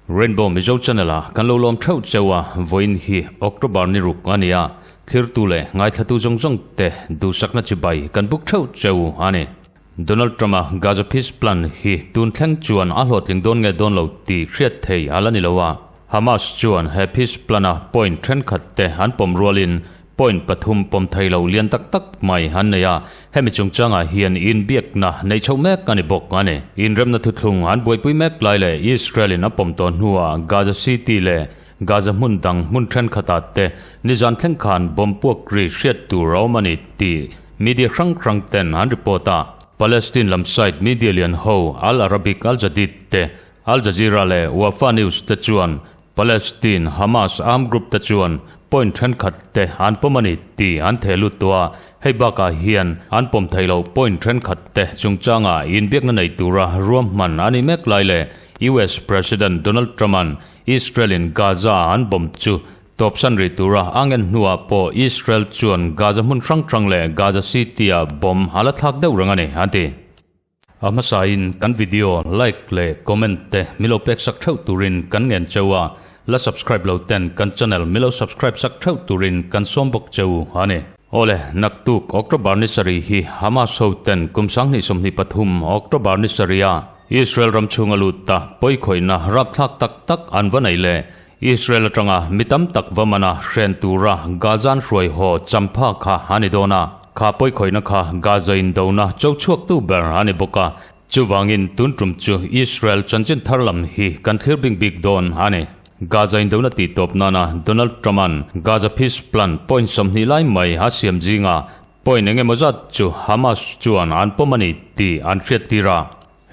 Rainbow Mizo Channel a kan lo lawm theuh cheu a, vawiin hi October ni ruk a ni a, thlirtu leh ngaithlatu zawng zawng te duhsakna chibai kan buk theuh cheu a ni. Donald Trump-a Gaza Peace Plan hi tun thleng chuan a hlawhtling dawn nge dawn lo tih hriat thei a la ni lo a. Hamas chuan he peace plan-a point thenkhat te an pawm rualin point pathum pawm thei lo lian tak tak mai an nei a, hemi chungchangah hian inbiakna nei chhoh mek a ni bawk a ni. Inremna thuthlung an buaipui mek lai leh Israel-in a pawm tawh hnuah Gaza City leh Gaza hmun dang hmun thenkhatah te nizan thleng khan bomb puak ri hriat tur a awm a ni tih media hrang hrang ten an report a. Palestine lam side media lian ho Al Arabic Al Jadid te, Al Jazeera leh Wafa News te chuan Palestine Hamas armed group te chuan point thenkhat te an pawm a ni tih an theh lut tawh a, hei bakah hian an pawm theih loh point thenkhat te chungchangah inbiakna nei tura ruahman a ni mek lai leh US President Donald Trump-a'n Israel-in Gaza an bomb chu tawpsan rih tura a ngen hnuah pawh Israel chuan Gaza hmun hrang hrang leh Gaza City-ah bomb a la thlak deuh reng a ni, an ti. A hmasain kan video like leh comment te milo pek sak theuh turin kan ngen cheu a, la subscribe lo ten kan channel milo subscribe sak theuh turin kan sawm bawk cheu a ni. Awle, naktuk October ni sarih hi Hamas ho ten kum 2023 October ni sarih a Israel ram chhunga lut ta pawikhawihna rapthlak tak tak an va nei leh Israel atanga mi tam tak va mana hren tura Gaza an hruai haw champha kha a ni dawn a, kha pawikhawihna kha Gaza indona cho chhuaktu ber a ni bawk a, chuvangin tun tum chu Israel chanchin thar lam hi kan thlir bing bik dawn a ni. Gaza indona tih tawp nana Donald Trump-a'n Gaza Peace Plan point 20 lai mai a siam zinga Point eng emaw zat chu Hamas chuan an pawm a ni tih an hriattir a.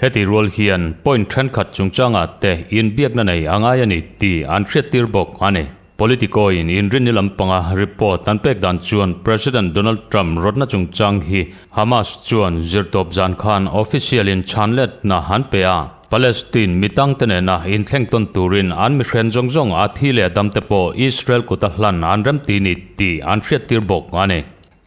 Heti rual hian point thenkhat chungchangah te inbiakna nei a ngai a ni tih an hriattir bawk a ni. Politico-in inrinni lampanga report an pek dan chuan President Donald Trump rawtna chungchang hi Hamas chuan zirtawp zan khan official-in chhanletna an pe a. Palestine mi tangte nena inthleng tawn turin an mihren zawng zawng a thi leh damte pawh Israel kuta hlan an remti ni tih an hriattir bawk a ni.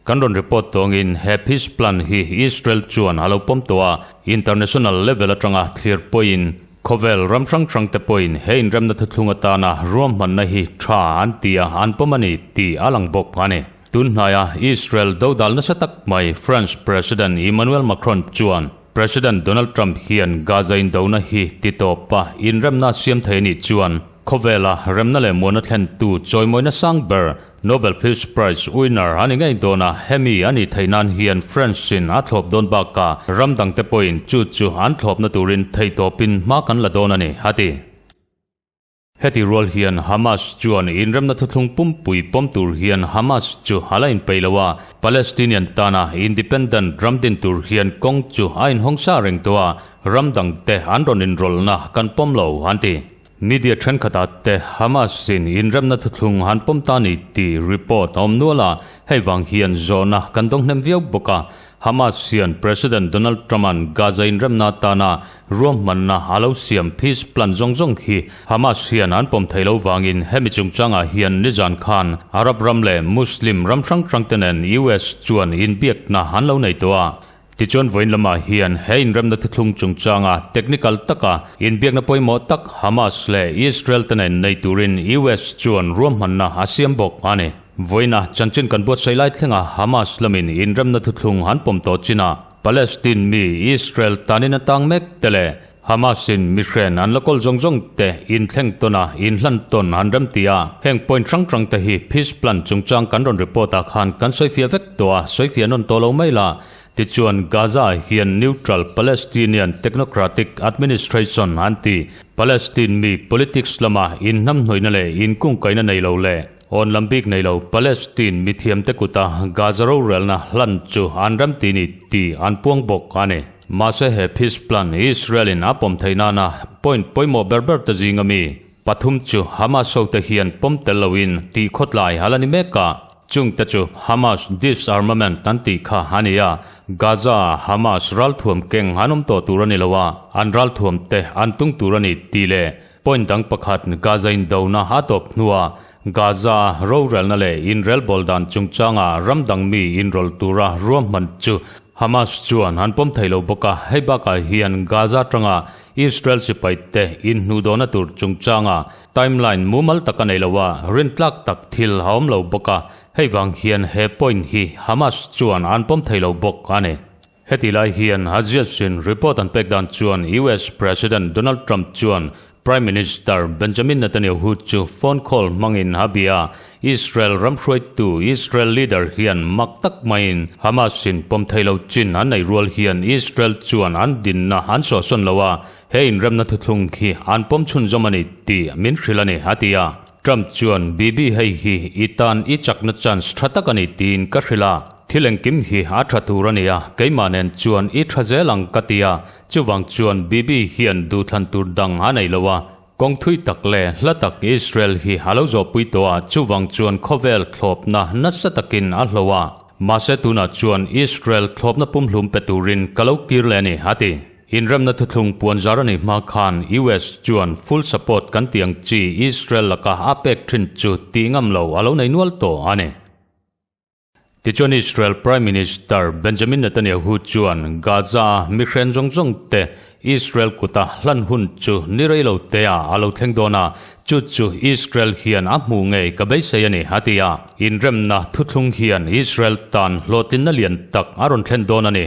Kan rawn report tawngin he peace plan hi Israel chuan a lo pawm tawh a, international level atanga thlir pawhin khawvel ram hrang hrang te pawhin he inremna thuthlung atana ruahmanna hi tha an ti a, an pawm a ni tih a lang bawk a ni. Tun hnaia Israel dodal nasa tak mai France President Emmanuel Macron chuan President Donald Trump hian Gaza indona hi ti tawp a, inremna a siam thei a nih chuan khawvela remna leh muana thlentu chawimawina sang ber Nobel Peace Prize winner a ni ngei dawn a, hemi a nih theih nan hian France-in a thlawp dawn bakah ram dangte pawhin chu chu an thlawpna turin theihtawpin hma kan la dawn a ni, a ti. Heti rual hian Hamas chuan inremna thuthlung pumpui pawm tur hian Hamas chu a la inpeih lo a, Palestinian tana independent ram din tur hian kawng chu a inhawng sa reng tawh a, ram dangte an rawn inrawlhna kan pawm lo, an ti. Media thenkhatah te Hamas-in inremna thuthlung han pawm ta ni tih report a awm nual a, hei vang hian zawhna kan dawng hnem viau bawk a. Hamas hian President Donald Trump-a'n Gaza inremna atana ruahmanna a lo siam peace plan zawng zawng hi Hamas hian an pawm thei lo vangin hemi chungchangah hian nizan khan Arab ram leh Muslim ram hrang hrangte nen US chuan inbiakna an lo nei tawh a. Tichuan vawiin lamah hian he inremna thuthlung chungchanga technical taka inbiakna pawimawh tak Hamas leh Israel te nen nei turin US chuan ruahmanna a siam bawk a ni. Vawiina chanchin kan buatsaih lai thlenga Hamas lamin inremna thuthlung an pawm tawh chinah Palestine mi Israel tanin a tang mek te leh Hamas-in mihren an la kawl zawng zawng te inthleng tawna inhlan tawn an rem ti a, heng point hrang hrang te hi peace plan chungchang kan rawn report ah khan kan sawifiah vek tawh a, sawifiah nawn tawh lo mai la. Tichuan Gaza hian neutral Palestinian Technocratic Administration an ti, Palestine mi politics lama inhnamhnawihna leh inkungkaihna nei lo leh awn lam bik nei lo Palestine mithiamte kuta Gaza rorelna hlan chu an rem ti ni tih an puang bawk a ni. Mahse he peace plan Israel-in a pawm theih nana point pawimawh ber ber te zinga mi pathum chu Hamas hote hian pawm tel loin tih khawtlai a la ni mek a. Chungte chu Hamas disarmament an tih kha a ni a, Gaza-a Hamas ralthuam keng an awm tawh tur a ni lo a, an ralthuam te an tung tur a ni tih leh point dang pakhat Gaza indona a tawp hnua. Gaza rorelna leh inrelbawl dan chungchanga ram dang mi inrawlh tura ruahman chu Hamas chuan an pawm thei lo bawk a, hei bakah hian Gaza atanga Israel sipaite inhnuhdawhna tur chungchanga timeline mumal tak a nei lo a, rintlak tak thil a awm lo bawk a, hei vang hian he point hi Hamas chuan an pawm thei lo bawk a ni. Heti lai hian Axios-in report an pek dan chuan US President Donald Trump chuan Prime Minister Benjamin Netanyahu chu phone call hmangin a bia. Israel ram hruaitu Israel leader hian mak tak maiin Hamas-in pawm thei lo chin an nei rual hian Israel chuan an dinna an sawhsawn lo a, he inremna thuthlung khi an pawm chhunzawm a ni tih min hrilh a ni, a ti a. Trump chuan Bibi hei hi i tan i chakna chance tha tak a ni tiin ka hrilh a, thil engkim hi a tha tur a ni a, keimah nen chuan i tha zel ang ka ti a, chuvang chuan Bibi hian duhthlan tur dang a nei lo a, kawng thui tak leh hla tak Israel hi a lo zawhpui tawh a, chuvang chuan khawvel thlawpna nasa takin a hlo a, mahse tunah chuan Israel thlawpna pumhlum pe turin ka lo kir leh a ni, a ti. Inremna thuthlung puan zar a nih hma khan US chuan full support kan tih ang chi Israel laka a pek thin chu tih ngam lo a lo nei nual tawh a ni. Tichuan Israel Prime Minister Benjamin Netanyahu chuan Gaza-a mihren zawng zawng te Israel kuta hlan hun chu ni rei lo te ah a lo thleng dawn a, chu chu Israel hian a hmuh ngei ka beisei a ni, a ti a. Inremna thuthlung hian Israel tan hlawhtlinna lian tak a rawn thlen dawn a ni.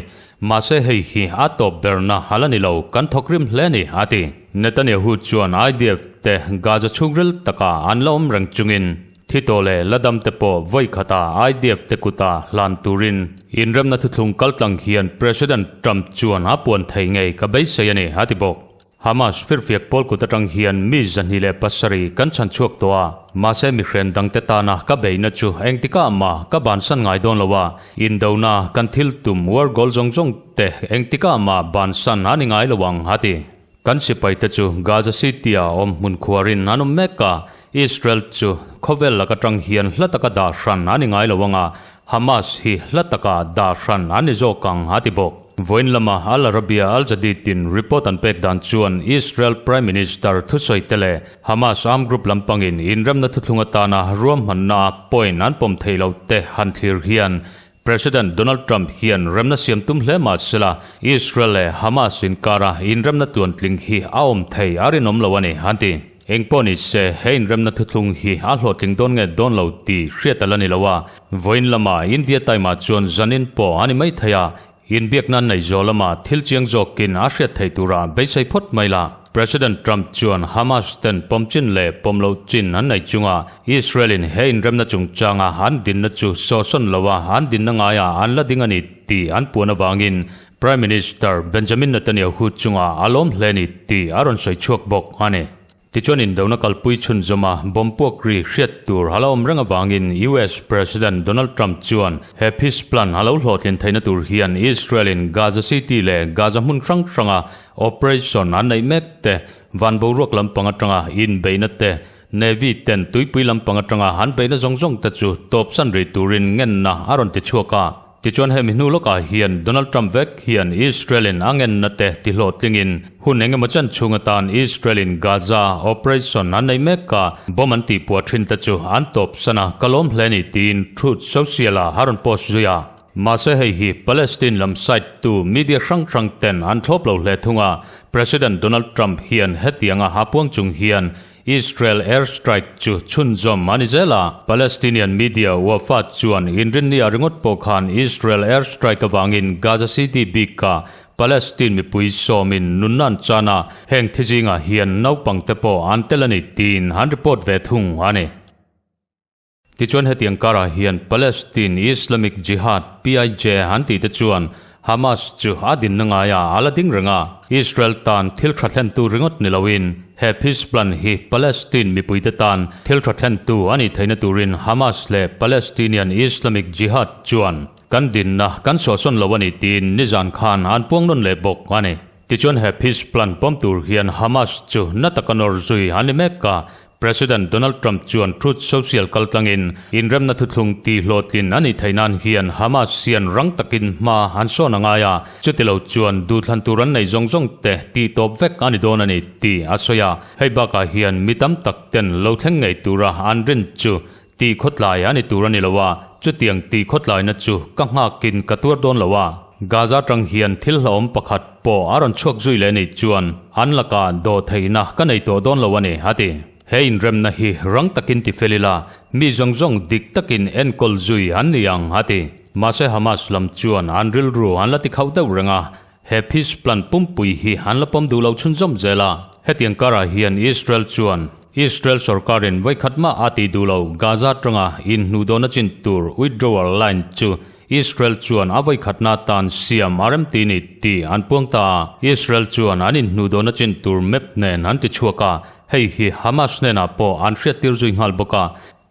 Mahse hei hi a tawp berna a la ni lo, kan thawk rim hle a ni, a ti. Netanyahu chuan IDF te Gaza chhungril taka an la awm reng chungin thi tawh leh la dam te pawh vawi khata IDF te kuta hlan turin inremna thuthlung kaltlang hian President Trump chuan a puan thei ngei ka beisei a ni, a ti bawk. Hamas firfiak pawl kut atang hian mi 27 kan chhan chhuak tawh a, mahse mihren dangte tana ka beihna chu engtikah mah ka bansan ngai dawn lo a, indona kan thil tum war goal zawng zawng te engtikah mah bansan a ni ngai lo ang, a ti. Kan sipaite chu Gaza City-a awm hmun khuarin an awm mek a, Israel chu khawvel lak atang hian hla taka dah hran a ni ngai lo ang a, Hamas hi hla taka dah hran a ni zawk ang, a ti bawk. Vawiin lama Al Arabiya Al Jadid-in report an pek dan chuan Israel Prime Minister thusawi te leh Hamas armed group lampangin inremna thuthlung atana ruahmanna point an pawm theih loh te han thlir hian President Donald Trump hian remna siam tum hle mah sela Israel leh Hamas inkara inremna tluantling hi a awm thei a rinawm lo a ni, an ti. Engpawh ni se, he inremna thuthlung hi a hlawhtling dawn nge dawn lo tih hriat a la ni lo a, vawiin lama India time ah chuan zanin pawh a ni mai thei a, inbiakna an nei zawh lama thil chiang zawkin a hriat theih turah beisei phawt mai la. President Trump chuan Hamas ten pawm chin leh pawm loh chin an nei chunga Israel in he inremna chungchanga an dinna chu sawhsawn loa an dinna ngaiah an la ding a ni tih an puan avangin Prime Minister Benjamin Netanyahu chungah a lawm hle ni tih a rawn sawi chhuak bawk a ni. Tichuan indona kalpui chhunzawma bomb puak ri hriat tur a la awm reng avangin US President Donald Trump chuan he peace plan a lo hlawhtlin theihna tur hian Israel in Gaza City leh Gaza hmun hrang hranga operation an neih mek te, van boruak lampang atanga inbeihna te, Navy ten tuipui lampang atanga an beihna zawng zawng te chu tawpsan rih turin ngenna a rawn ti chhuak a. Tichuan hemi hnu lawkah hian Donald Trump vek hian Israel-in a ngenna te tihlawhtlingin hun engemaw chan chhung atan Israel-in Gaza operation an nei mek a, bomb an tihpuah thin te chu an tawpsan a, ka lawm hle ni tiin Truth Social-ah a rawn post zui a. Mahse hei hi Palestine lam side tu media hrang hrang ten an thlawp lo hle thung a, President Donald Trump hian hetianga a puang chung hian Israel airstrike chu chhunzawm a ni zel a, Palestinian media Wafa chuan inrinni-ah ringawt pawh khan Israel airstrike avangin Gaza City bika Palestine mipui sawmin nunna an chan a, heng thi zingah hian naupangte pawh an tel a ni tiin an report ve thung a ni. Tichuan hetiang karah hian Palestine Islamic Jihad, PIJ, an tihte chuan Hamas chu a dinna ngaiah a la ding reng a, Israel tan thil tha thlentu ringawt ni loin he peace plan hi Palestine mipuite tan thil tha thlentu a nih theihna turin Hamas leh Palestinian Islamic Jihad chuan kan dinna kan sawhsawn lo a ni tiin nizan khan an puang nawn leh bawk a ni. Tichuan he peace plan pawm tur hian Hamas chu na taka nawr zui an ni mek a. President Donald Trump chuan Truth Social kaltlangin inremna thuthlung tihhlawhtlin a nih theih nan hian Hamas hian rang takin hma an sawn a ngai a, chutilo chuan duhthlan tur an nei zawng zawng te tihtawp vek a ni dawn a ni tih a sawi a. Hei bakah hian mi tam tak ten lo thleng ngei tura an rin chu tih khawtlai a ni tur a ni lo a, chutiang tih khawtlaina chu ka nghakin ka tuar dawn lo a. Gaza tang hian thil hlauhawm pakhat pawh a rawn chhuak zui leh nih chuan an lakah dawh theihna ka nei tawh dawn lo a ni, a ti. He inremna hi rang takin ti fel ila, mi zawng zawng dik takin enkawl zui an ni ang, a ti. Mahse Hamas lam chuan an rilru an la ti khauh deuh reng a, He peace plan pumpui hi an la pawm duh lo chhunzawm zel a, hetiang karah hian Israel chuan Israel sorkarin vawikhat mah a tih duh lo Gaza tanga inhnuhdawhna chin tur withdrawal line chu Israel chuan a vawikhatna atan siam a remti ni tih an puang ta a. Israel chuan an inhnuhdawhna chin tur map nen an ti chhuak a, hei hi Hamas hnenah pawh an hriattir zui nghal bawk a.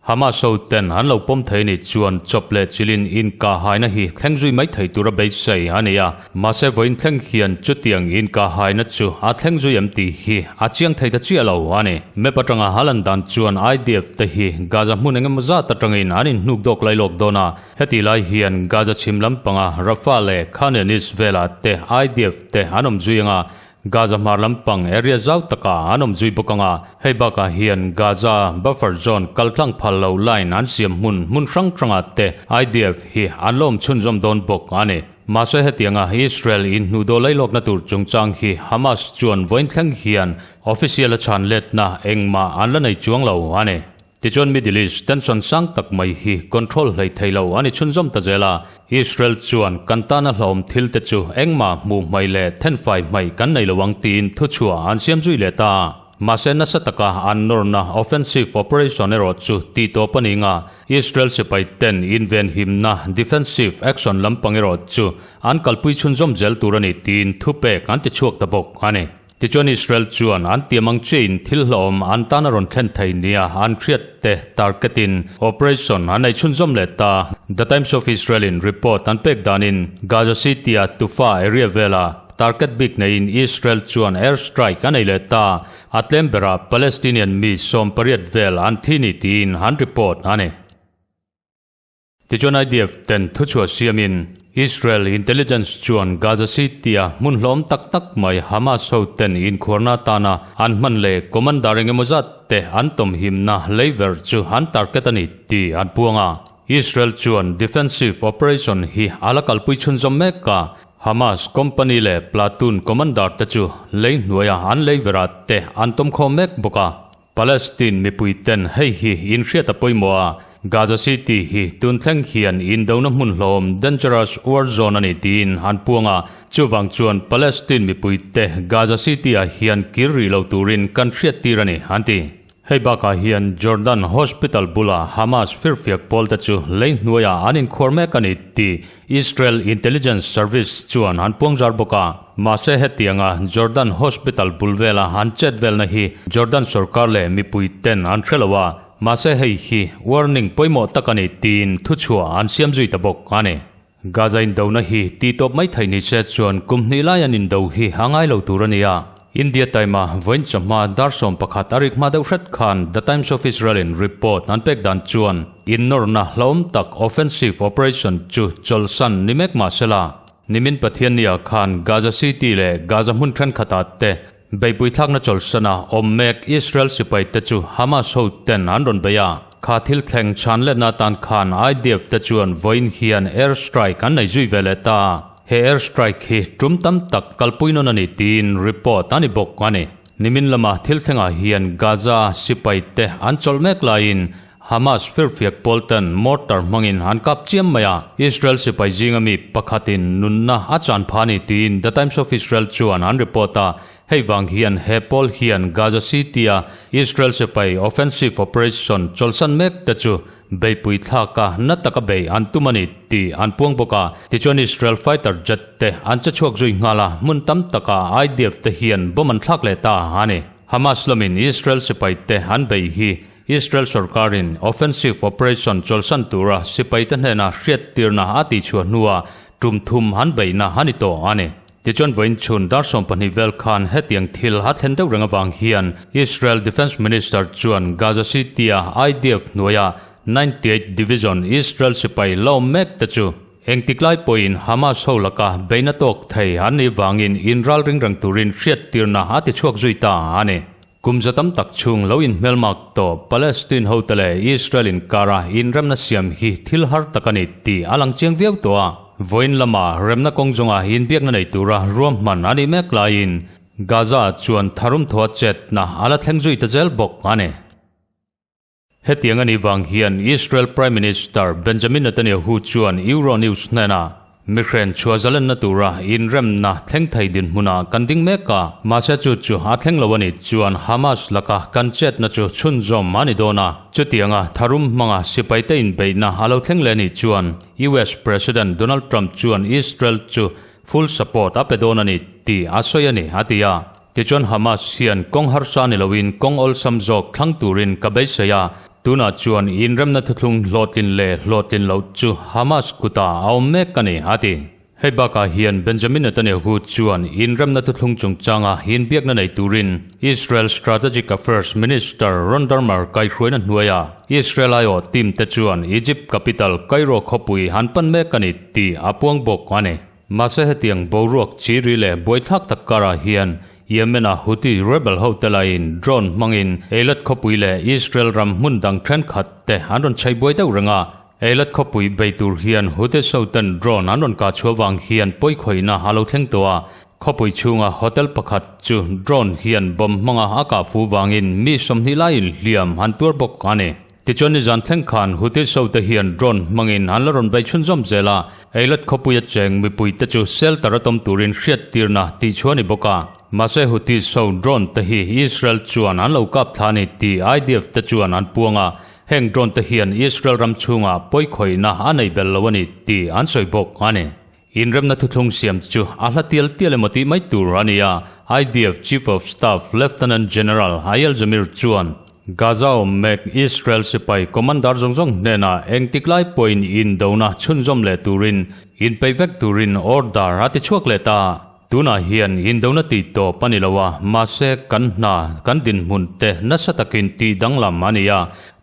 Hamas ho ten an lo pawm thei ni chuan chawp leh chilin inkahhaina hi thleng zui mai thei tura beisei a ni a, mahse vawiin thleng hian chutiang inkahhaina chu a thleng zui em tih hi a chiang thei ta chiah lo a ni. Map atanga a lan dan chuan IDF te hi Gaza hmun engemaw zat atangin an inhnuk dawk lai lawk dawn a, hetih lai hian Gaza chhim lampanga Rafah leh Khan Younis velah te IDF te an awm zui anga Gaza hmar lampang area zau takah an awm zui bawk ang a, hei bakah hian Gaza buffer zone kaltlang phal lo line an siam hmun hmun hrang hrangah te IDF hi an la awm chhunzawm dawn bawk a ni. Mahse hetianga Israel inhnuhdawh lailawkna tur chungchang hi Hamas chuan vawiin thleng hian official a chhan letna engmah an la nei chuang lo a ni. Tichuan Middle East tension sang tak mai hi control hlei thei lo a ni chhunzawm ta zel a, Israel chuan kan tana hlauhawm thil te chu engmah hmuh hmai leh thenfai hmai kan nei lo ang tiin thuchhuah an siam zui leh ta a. Mahse nasa taka an nawrna offensive operation erawh chu tih tawp a ni nga, Israel sipai ten invenhimna defensive action lampang erawh chu an kalpui chhunzawm zel tur a ni tiin thupek an ti chhuak ta bawk a ni. Tichuan Israel chuan an tiam ang chiahin thil hlauhawm an tan a rawn thlen thei nia an hriat te target-in operation an nei chhunzawm leh ta. The Times of Israel-in report an pek danin Gaza City-a Tufa area vela target bik neiin Israel chuan air strike a nei leh ta. A tlem berah Palestinian mi 18 vel an thi ni tiin an report a ni. Tichuan IDF ten thuchhuah siamin Israel intelligence chuan Gaza City-a hmun hlawm tak tak mai Hamas ho ten inkhuarna atana an hman leh commander engemaw zat te an tawmhimna leiver chu an target a ni tih an puang a. Israel chuan defensive operation hi a la kalpui chhunzawm mek a, Hamas company leh platoon commander te chu lei hnuaia an leiverah te an tawmkhawm mek bawk a. Palestine mipui ten hei hi inhriat a pawimawh a, Gaza City hi tun thleng hian indona hmun hlawm, dangerous war zone, a ni tiin an puang a, chuvang chuan Palestine mipui te Gaza City ah hian kir rih lo turin kan hriat tir a ni, an ti. Hei bakah hian Jordan Hospital bula Hamas firfiak pawl te chu lei hnuaiah an inkhuar mek a ni tih Israel Intelligence Service chuan an puangzar bawk a, mahse hetianga Jordan Hospital bul vela an chet velna hi Jordan sorkar leh mipui ten an hre lo a, mahse hei hi warning pawimawh tak a ni tiin thuchhuah an siam zui ta bawk a ni. Gaza indona hi tihtawp mai theih ni se chuan kum hnih lai an indo hi a ngai lo tur a ni a. India Time-a vawiin chawhma dar 11 a rik hma deuh hret khan The Times of Israel-in report an pek dan chuan innawrna hlauhawm tak offensive operation chu chawlhsan ni mek mah sela, nimin Pathiannia khan Gaza City leh Gaza hmun thenkhatah te beihpui thlakna chawlhsana awm mek Israel sipai te chu Hamas ho ten an rawn bei a. Kha thil thleng chhan letna atan khan IDF te chuan vawiin hian air strike an nei zui ve leh ta. He air strike hi tum tam tak kalpui nawn a ni tiin report a ni bawk a ni. Nimin lama thil thlengah hian Gaza sipai te an chawlh mek laiin Hamas firfiak pawl ten mortar hmangin an kap chiam mai a, Israel sipai zinga mi pakhatin nunna a chan pha ni tiin The Times of Israel chuan an report a, hei vang hian he pawl hian Gaza City-a Israel sipai offensive operation chawlhsan mek te chu Beipui thlaka na taka bei an tum a ni tih an puang bawk a. Tichuan Israel fighter jet te an che chhuak zui nghal a, hmun tam taka IDF te hian bomb an thlak leh ta a ni. Hamas lamin Israel sipai te an bei hi Israel sorkarin offensive operation chawlhsan tura sipai te hnena hriattirna a tihchhuah hnua tum thum an beihna a ni tawh a ni. Tichuan vawiin chhun dar 12 vel khan hetiang thil a thlen deuh reng avang hian Israel Defence Minister chuan Gaza City-a IDF hnuaia 98 Division Israel sipai la awm mek te chu engtik lai pawhin Hamas ho laka beihna tawk thei an nih vangin inralring reng turin hriattirna a ti chhuak zui ta a ni. Kum za tam tak chhung lo inhmelmak tawh Palestine hote leh Israel inkara inremna siam hi thil har tak a ni tih a lang chiang viau tawh a. Vawiin lama remna kawng zawnga inbiakna nei tura ruahman a nih mek laiin Gaza chuan tharum thawha chetna a la thleng zui ta zel bawk a ni. Hetiang a nih vang hian Israel Prime Minister Benjamin Netanyahu chuan Euronews hnenah, Mihren chhuah zalenna tura inremna thleng thei dinhmunah kan ding mek a, mahse chu chu a thleng lo a nih chuan Hamas laka kan chetna chu chhunzawm a ni dawn a. Chutianga tharum hmanga sipaite inbeihna a lo thleng leh a nih chuan US President Donald Trump chuan Israel chu full support a pe dawn a ni tih a sawi a ni, a ti a. Tichuan Hamas hian kawng harsa ni loin kawng awlsam zawk thlang turin ka beisei a, tunah chuan inremna thuthlung hlawhtlin leh hlawhtlin loh chu Hamas kutah a awm mek a ni, a ti. Hei bakah hian Benjamin Netanyahu chuan inremna thuthlung chungchanga inbiakna nei turin Israel Strategic Affairs Minister Ron Dermer kaihhruaina hnuaia Israel aiawh team te chuan Egypt capital Cairo khawpui an pan mek a ni tih a puang bawk a ni. Mahse hetiang boruak chi ri leh buaithlak tak karah hian Yemen-a Houthi rebel hote laiin drone hmangin Eilat khawpui leh Israel ram hmun dang thenkhat te an rawn chhaih buai deuh reng a. Eilat khawpui bei tur hian Houthis hoten drone an rawn kah chhuah vang hian pawikhawihna a lo thleng tawh a. Khawpui chhunga hotel pakhat chu drone hian bomb hmanga a kah fu vangin mi 20 laiin hliam an tuar bawk a ni. Tichuan nizan thleng khan Houthis hote hian drone hmangin an la rawn bei chhunzawm zel a, Eilat khawpuia cheng mipuite chu shelter a tawm turin hriattirna tih chhuah a ni bawk a. Mahse Houthis ho drone te hi Israel chuan an lo kap thla a ni tih IDF te chuan an puang a, heng drone te hian Israel ram chhungah pawikhawihna a nei bel lo a ni tih an sawi bawk a ni. Inremna thuthlung siam chu a hla tial tial emaw tih mai tur a ni a, IDF Chief of Staff Lieutenant General Eyal Zamir chuan Gaza awm mek Israel sipai commander zawng zawng hnenah engtik lai pawhin indona chhunzawm leh turin inpeih vek turin order a ti chhuak leh ta. Tunah hian indona tih tawp a ni lo a, mahse kan hna, kan dinhmun te nasa takin tih danglam a ni a,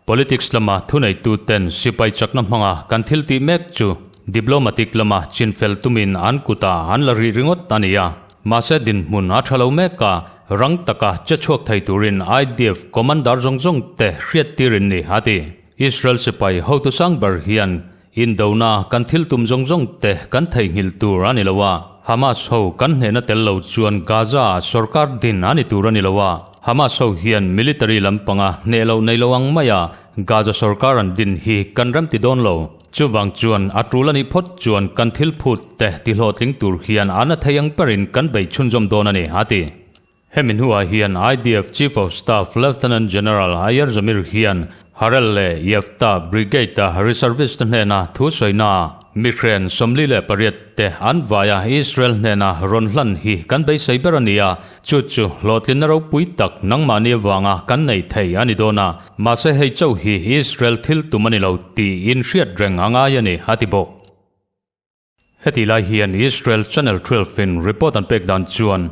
Politics lama thuneituten sipai chakna hmanga kan thil tih mek chu diplomatic lama chinfel tumin an kutah an la rih ringawt a ni a. Mahse dinhmun a tha lo mek a, rang taka che chhuak thei turin IDF commander zawng zawng te hriattir in ni a ti. Israel sipai hotu sang ber hian Indona kan thil tum zawng zawng te kan theihnghilh tur a ni lo a, Hamas ho kan hnehna tel lo chuan Gaza ah sorkar din a ni tur a ni lo a, Hamas ho hian military lampanga hneh loh nei lo ang maia Gaza sorkar an din hi kan remti dawn lo. Chuvang chuan a tul a nih phawt chuan kan thil phut te tihlawhtling tur hian a na thei ang berin kan bei chhunzawm dawn a ni, a ti. Hemi hnuah hian IDF Chief of Staff Lieutenant General Eyal Zamir hian Harel leh Yefta Brigade-a reservist te hnena thu sawina mihren 48 te an vaia Israel hnena rawn hlan hi kan beisei ber a ni a, chu chu hlawhtlinna ropui tak nangmahni avanga kan nei thei a ni dawn a, mahse hei chauh hi Israel thil tum a ni lo tih inhriat reng a ngai a ni, a ti bawk. Heti lai hian Israel Channel 12 in report an pek dan chuan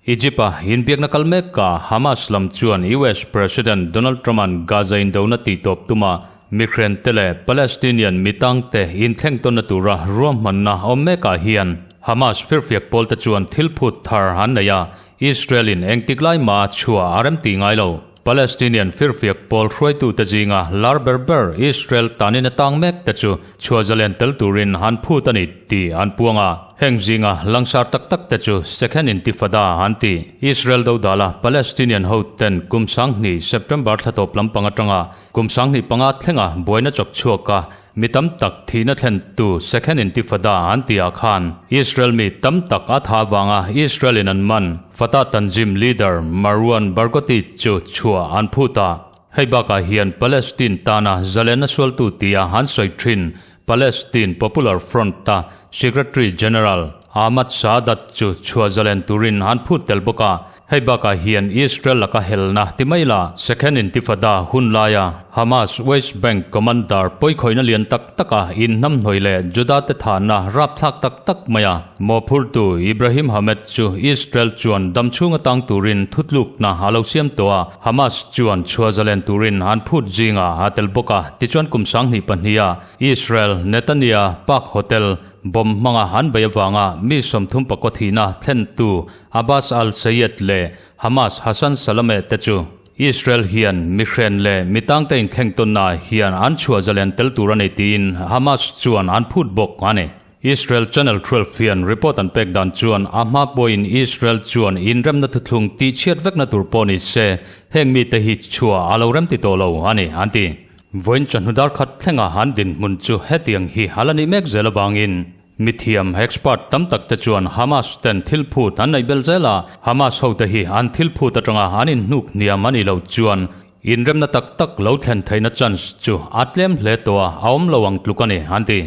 Egypt-a inbiakna kal mekah Hamas lam chuan US President Donald Trump-a'n Gaza indona tihtawp tuma mihren te leh Palestinian mitangte inthleng tawnna tura ruahmanna awm mekah hian Hamas firfiak pawlte chuan thil phut thar an nei a, Israel-in engtik lai mah chhuah a rem tih ngai lo. Palestinian firfiak pawl hruaitute zinga lar ber ber Israel tanin a tang mek te chu chhuah zalen tel turin an phut a ni tih an puang a. Heng zinga langsar tak tak te chu Second Intifada an ti. Israel dodala Palestinian ho ten kum 2000 September thla tawp lampang atanga kum 2005 thlenga buaina chawk chhuak a Mi tam tak thihna thlentu Second Intifada an tihah khan Israel mi tam tak a tha avanga Israel in an man Fatah Tanzim leader Marwan Barghouti chu chhuah an phut a. Hei bakah hian Palestine tana zalenna sualtu tia an sawi thin Palestine Popular Front-a Secretary General Ahmad Saadat chu chhuah zalen turin an phut tel bawk a. Hei bakah hian Israel laka helna ti mai la, Second Intifada hun laia Hamas West Bank commander pawikhawihna lian tak taka inhnamhnawih leh Juda-te thahna rapthlak tak tak maia mawhphurtu Ibrahim Hamed chu Israel chuan damchhung atang turin thutlukna a lo siam tawh a, Hamas chuan chhuah zalen turin an phut zingah a tel bawk a, tichuan kum 22 a Israel Netanya Park Hotel bomb hmanga an bei avanga mi 34 thihna thlentu Abbas al-Sayed leh Hamas Hassan Salameh te chu Israel hian mi hren leh mi tangte inthleng tawnnaah hian an chhuah zalen tel tur a ni tiin Hamas chuan an phut bawk a ni. Israel Channel 12 hian report an pek dan chuan a hma pawhin Israel chuan inremna thuthlung tihchhiat vekna tur pawh ni se heng mite hi chhuah a lo remti tawh lo a ni an ti. Vawiin chawhnu dar khat thlenga an dinhmun chu hetiang hi a la nih mek zel avangin Mithiam, expert, tam tak te chuan Hamas ten thil phut an neih bel zel a, Hamas ho te hi an thil phut atanga an inhnuk hniam a nih loh chuan inremna tak tak lo thlen theihna chance chu a tlem hle tawh a, a awm lo ang tluk a ni, an ti.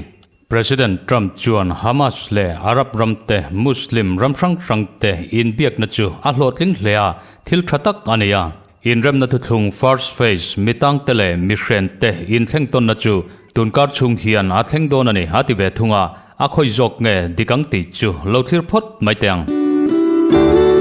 President Trump chuan Hamas leh Arab ram te, Muslim ram hrang hrang te inbiakna chu a hlawhtling hle a, thil tha tak a ni a. Inremna thuthlung first phase mitangte leh mihrente inthleng tawnna chu tunkar chhung hian a thleng dawn a ni a ti ve thung a, a khawi zawk nge dik ang tih chu lo thlir phawt mai teh ang.